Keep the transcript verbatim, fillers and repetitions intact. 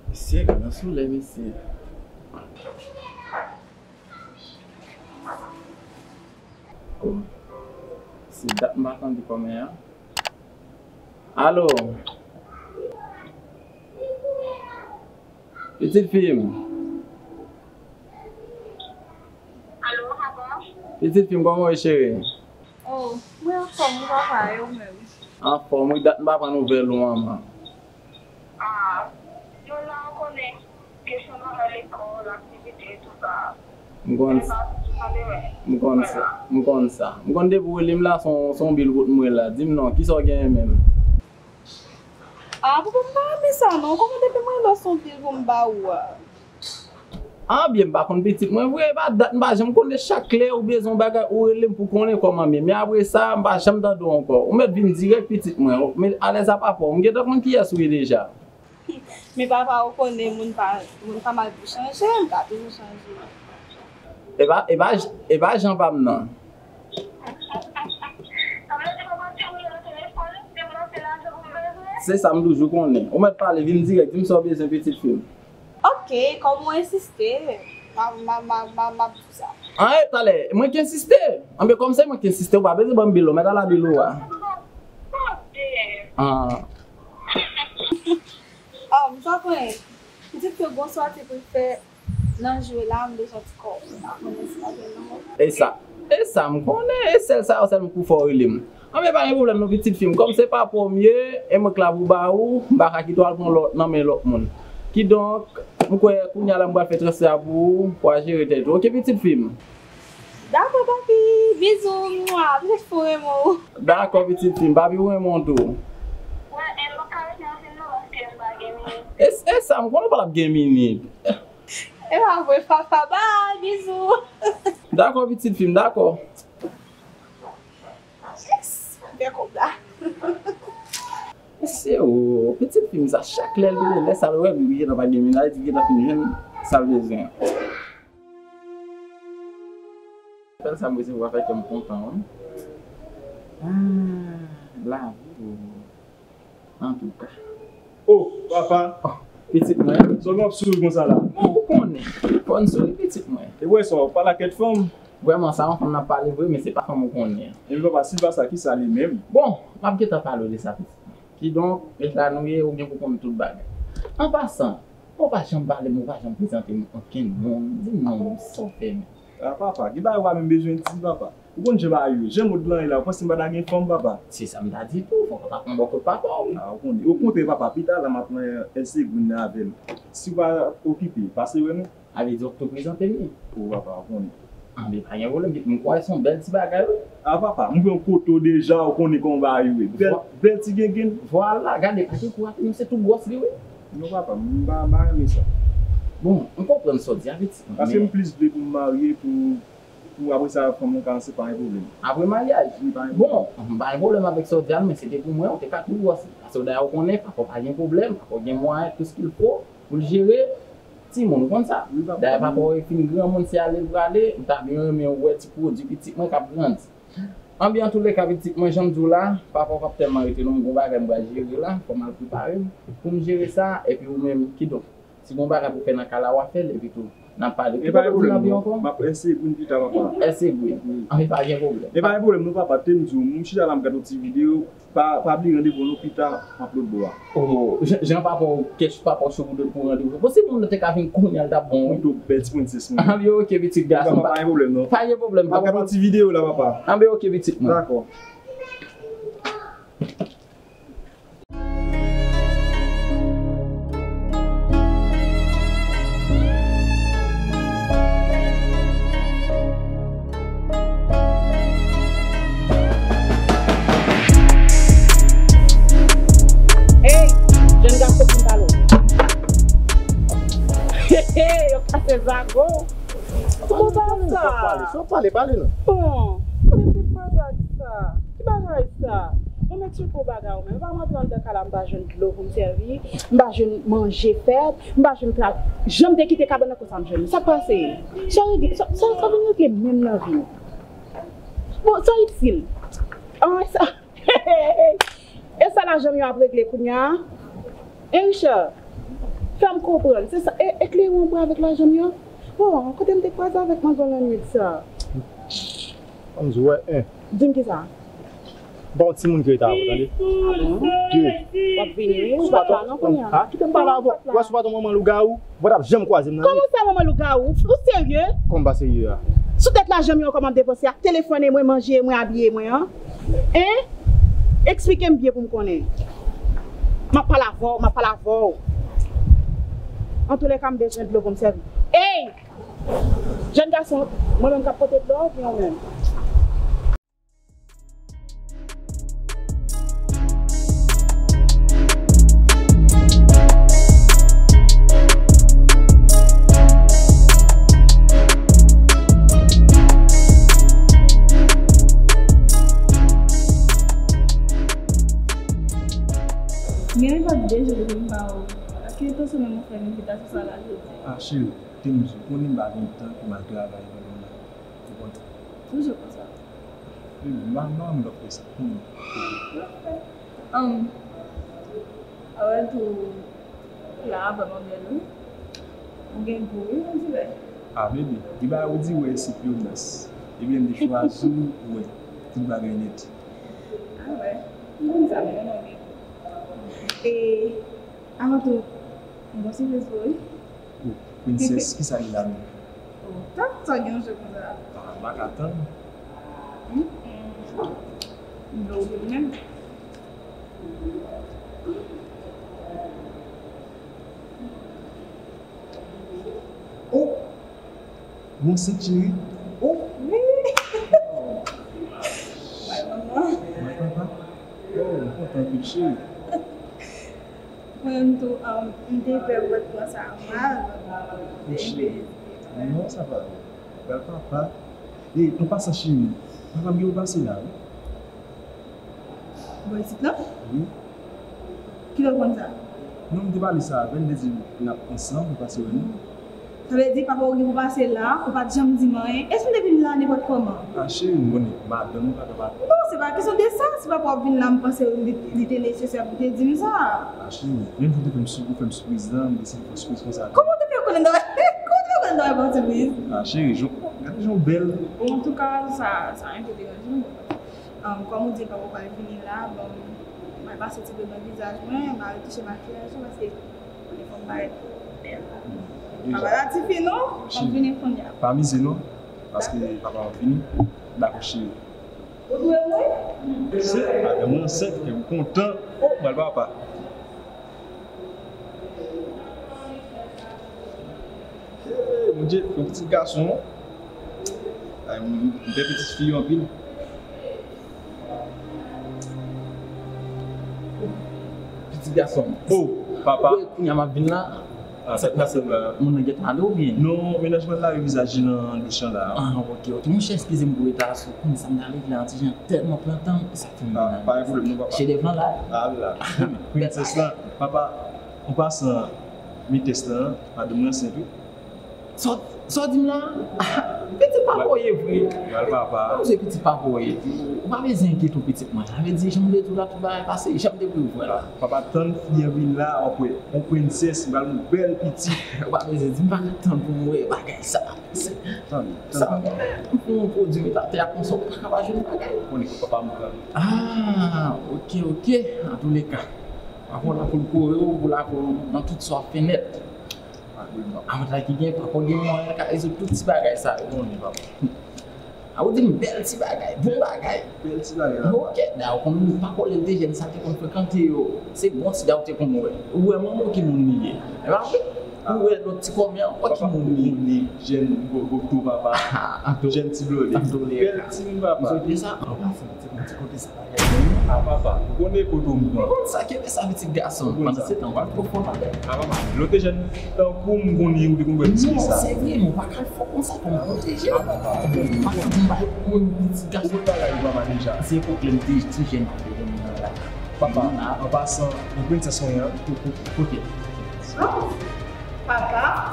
Mesye, gad yon solèy, mesye. Oh, se dat m pa tande kòmè a. Alo. Pitit fi m. Alo, papa. Pitit fi m, kòman w ye, cheri? Oh, mwen anfòm, wi, papa, e ou menm? Anfòm, wi, dat m pa pran nouvèl ou, manman. Ah, nou la, ou konnen, kesyon bagay lekòl, aktivite, tout sa. M konn sa. M konn sa. M konn sa. M konn depi w rele m la, se yon, se yon bil ou pot mwen la. Di m non, kisa w genyen menm? Ah, papa, m pa renmen sa non. Kòman depi m rele w se yon bil pou m ba ou a? Ah, byen, m pa konn pitit mwen vre, e pa dat m pa janm konnen, chak lè ou bezwen yon bagay, ou rele m pou konnen kòman m ye. Men apre sa, m pa janm tande w ankò. Ou mèt vin dirèk pitit mwen. Men alèz a papa w, m gentan konn kiyès ou ye deja. Men papa, ou konnen moun pa, moun pa mal pou chanje, m ka toujou chanje. E pa, e pa, e pa jan pa m nan. Se sa m toujou konnen. Ou mèt pale, vin dirèk, di m sa w bezwen, pitit fi m. Ok, kòm ou ensiste, m a, m a, m a, m a, m ap di w sa. An, e, talè, mwen ki ensiste? Anben, kòm se mwen ki ensiste, ou pa bezwen ban m bil ou, mèt al a bil ou a. Ah. Ah, m sa konnen. Pitit ke gon sòti pou l fè. Nan jwe la, m bezwen ti kòb. M pa konnen si m ap jwenn non. E sa, e sa m konnen, e sèl sa yo sèlman pou fè w rele m. Anben, pa gen pwoblèm non, pitit fi m. Kòm se papa w m ye, e mwen k la pou ba ou, m pa ka kite w al pran lòt nan men lòt moun. Kidonk, m kwè kounye a la m pral fè transfè a pou ou, pou w al jere tèt ou. Oke, pitit fi m? Dakò, papi. Bizou, mwa. M te fou renmen w. Dakò, pitit fi m. Papi, ou renmen w tou. Wè, e m pa ka rete anpil non, paske m pa gen minit. E, e sa, m konnen w pa t ap gen minit. E pa vre, papa. Bye, bizou. Dakò, pitit fi m, dakò. Yes, fè kòb la. Mesye o, pitit fi m sa, chak lè l vini, lè sa l wè m, li gentan pa gen minaj, li gentan fin jwenn sa l bezwen. Apèl sa m resevwa fè kè m kontan, wi. Ah, lavi o. Antouka. Oh, papa. Oh, pitit mwen. Sòl m ap souri konsa la. Bon, ou konnen. Fò n souri, pitit mwen. E wè sa, ou pale ak kèk fanm? Vrèman, sa yon fanm n ap pale vre, men se pa fanm ou konnen an. Ebyen papa, si l pa sa, kisa li menm? Bon, m ap gentan pale w de sa, pitit mwen. Kidonk, ret la nou ye, ou gen pou konn tout bagay. An pasan, ou pa janm pale m, ou pa janm prezante m okenn moun. Di m non, sa w fè menm? Ah, papa, gen bagay ou pa menm bezwen di, papa. Ou konn jan bagay yo ye. Jan mond lan ye la, ou panse m pa ta gen fanm, papa? Se sa m ta di tou, fò w ta pran bò kot papa w, wi. Ah, ou konnen. Okontrè, papa, pita la, m ap nan L C Green nan avè l. Si w pa okipe, pase wè nou. A vle di w ap tou prezante m li? O, papa, ou konnen. Anben, pa gen pwoblèm, m kwè se yon bèl ti bagay, wi. Ah, papa, m pran kote w deja, ou konnen kòman bagay yo ye. Bèl, bèl ti gengenn. Vwala, gade, pa gen kou ate, men se tou gwòs li, wi. Non, papa, m pa, m pa renmen sa. Bon, m konprann sa w di a, pitit mwen, men. Paske m plis vle pou m marye, pou Pou apre sa, fanm nan ka, se pa yon pwoblèm. Apre maryaj? Wi, pa yon pwoblèm. Bon, m pa gen pwoblèm avèk sa w di a, men se te pou mwen, ou te ka tou gwòs li. Paske dayè ou konnen, papa w pa gen pwoblèm, papa w gen mwayen, tout ce qu'il faut, pou l jere timoun, ou konn sa. Wi, papa. Dayè papa w fin granmoun, se ale l prale, m ta byen renmen wè ti pwodui pitit mwen k ap grandi. Anben, antouleka, pitit mwen, jan m di w la, papa w p ap tèlman rete non, m gon bagay m pral jere la, fò m al prepare m pou m jere sa, epi ou menm, kidonk. Si gon bagay pou fè nan kay la, w a fè l, epi tou, n a pale. Ki kote w di n ap ye ankò? M ap èseye pou n pita, papa. Èseye pou n. Wi. Anben, pa gen pwoblèm. E pa gen pwoblèm, non, papa. Te m di w, m chita la, m gade yon ti videyo. Pa, pa bliye randevou nou pita, m ap lòt bò a. Oh, jan, jan papa w kèch, papa w cho pou, pou randevou. Bon, si moun nan te ka vin kounye a, l t ap bon, wi. Ou tou bèl ti prensès, mwen. Anben, oke, pitit gason. Papa, pa gen pwoblèm, non. Pa gen pwoblèm, papa. M ap gade yon ti videyo la, papa. Anben, oke, pitit mwen. Dakò. Hey, jèn gason, pou m pale w. Hey, hey, yo kase zago. Kòman sa? Pale, pale, pale non. Bon, mwen te faz ak sa. Ki bagay sa? Bon, men ti gwo bagay ou menm. Pa m antre anndan kay la, m pa jwenn dlo pou m sèvi, m pa jwenn manje fè, m pa jwenn tra-, jan m te kite kabann nan konsa m jwenn li. Sa k pase? Sa regle, sa, sa, sa vin regle menm nan vi m? Bon, sa itil. An, sa, e sa lajan m yo ap regle kounye a? Hein, Richard, fè m konprann. Se sa, e, e kleren w bwè avèk lajan m yo? Bon, kote m te kwaze avèk manzè lannwit sa? Ban m di w, wè, en. Di m kisa? Bon, timoun ki rete avè w, tande? Ah bon? De. W ap vini, wi, ou pa t la non kounye a. Ah, kite m pale avè w. Ou wè si w pa t yon manman lougawou, ou pa t ap janm kwaze m nan, wi. Kòman sa, manman lougawou? Ou serye? Kòman m pa serye a? Sou tèt lajan m yo ankò m ap depanse ak telefòn e mwen, manje e mwen, abiye mwen an? Hein? Eksplike m byen pou m konnen. M ap pale avè w, m ap pale avè w. Antoulèka, m bezwen dlo pou m sèvi. Ey! Jèn gason, mwen menm k ap pote dlo a oubyen ou menm? Gen yon de jou depi m pa wè w. Ki entansyon menm ou fè m envitasyon sa la jodi? Ah, cheri, te m di w, konnen m pa gen tan pou m al travay pandan w la. Ou konn. Toujou konsa. Wi, m a, m a anvi fè sa. Konnen. Anm, avè tou, la vrèman bèl, wi. Ou gen gou, wi, on dirè. Ah, baby, gen bagay ou di, wè, se pure nas. Ebyen, m te chwazi w, wè, tout bagay nèt. Ah, wè. M konn sa, m konnen w gen gou. E, avan tou, m gon sipriz pou ou, wi. Oh, princess, kisa li la menm? Oh, tap, sa gen yon jwe konsa. Ah, m pa ka tann. Mm, mm. M vle ouvri l menm. Oh! Ou ansent, cheri? Oh! Wi! Bay manman. Bay papa? Oh, m kontan anpil, cheri. Mwen menm tou, um, m te pè pou w t pran sa mal. Cheri. Non, sa pa vre. Bèl papa. E, an pasan, cheri, papa m gen pou pase la, wi. Bò isit la? Wi. Kilè w konn sa? Non, m te pale sa avè l, m te di l n ap ansanm, pou l pase wè nou. Sa vle di papa w gen pou pase la, ou pa t janm di m anyen. Èske m te vin la nenpòt kòman? Ah, cheri, m konnen madanm ou pa ka pa. Non, se pa kesyon de sa. Si papa w ap vin la, m panse li, li te nesesè pou te di m sa. Ah, cheri, menm jan w te fè m sou, ou fè m sipriz la, m te eseye fè w sipriz konsa. Kòman w te fè konnen nan, kòman w te fè konnen nan yon sipriz? Ah, cheri, jan, gade jan w bèl. Bon, antouka, sa, sa enpe deranje m. Um, kòm ou di, papa w pral vini la, bon, m al pase ti dlo nan vizaj mwen, m al touche makiyaj mwen, paske konnen fò m parèt bèl. Deja. Papa la tifi non, m ap vini kounye a. Pa mize non, paske papa w ap vini. Dakò, cheri. Ou dwe mwen? Se, madanm mwen ansent, kè m kontan. Oh, m pral papa. Hey, Bondye, yon pitit gason. Ay, m, m fè pitit fi yo anpil. Pitit gason. Oh, papa. Wi, kounye a m ap vin la. Ah, sa k pase la? Moun nan gentan ale oubyen? Non, mennaj mwen lave vizaj li nan douch lan la. Ah, ok, ok. Monchè, eskize m pou reta a sou kounye sa m ta regle an ti jan tèlman pran tan m. Sa fè m vin la. Ah, pa gen pwoblèm non, papa. Chedèv lan la. Ah, la. Princess lan. Papa, an pasan, Mitès lan, madanm mwen ansent wi. Sa w, sa w di m la? Pitit papa w ye vre. Pral papa. Ou se pitit papa w ye. Ou pa bezwen enkyete w pitit mwen. Sa vle di, jan m te di w la, tout bagay pase, jan m te prevwa la. Papa, tann fi an vin la, w ap wè. Yon prensès, m pral yon bèl pitit. Ou pa bezwen di m, m pa ka tann pou m wè bagay sa. Tann, tann. Sa, pou yon pwodui met atè a konsa, ou pa ka pa jwenn bagay. Ou konnen ke papa m pran. Ah, ok, ok. Antouleka, papa w la pou l kore w, pou l ap nan tout sa w ap fè nèt. Avantaj ki gen, papa w gen mwayen l ka rezoud tout ti bagay sa yo. Konnen, papa. A ou di m bèl ti bagay, bon bagay. Bèl ti bagay la. Ok, dayè, ou konn pa kole l te jèn sa te konn frekante yo. Se bon ti dayè ou te konn wè. Ou wè manman w ki moun li ye. E pa vre? Ou wè lòt ti kòmè an, ou wè ki moun li ye. Papa, ou konnen jèn gogoto papa. Jèn ti blòdè. Bèl timoun papa. Ou sot de sa? An pasan, se bon ti kote sa. Ah, papa, ou konnen kote w m pran. Ou konn sa, kenbe sa, pitit gason. Pandan se tan, w ap twò fò bagay. Ah, papa, lè w te jèn tankou m, m konnen ou te konn wè ti sa. Non, se vre, men w pa ka fò konsa, fò m pwoteje w. Ah, papa, ou pa ka di m bay pou yon pitit gason. Ou konn bagay ou papa deja. Se epòk lè m te ti jèn, m te jèn nan la. Papa, an pasan, yon prensès mwen an, kote? Papa,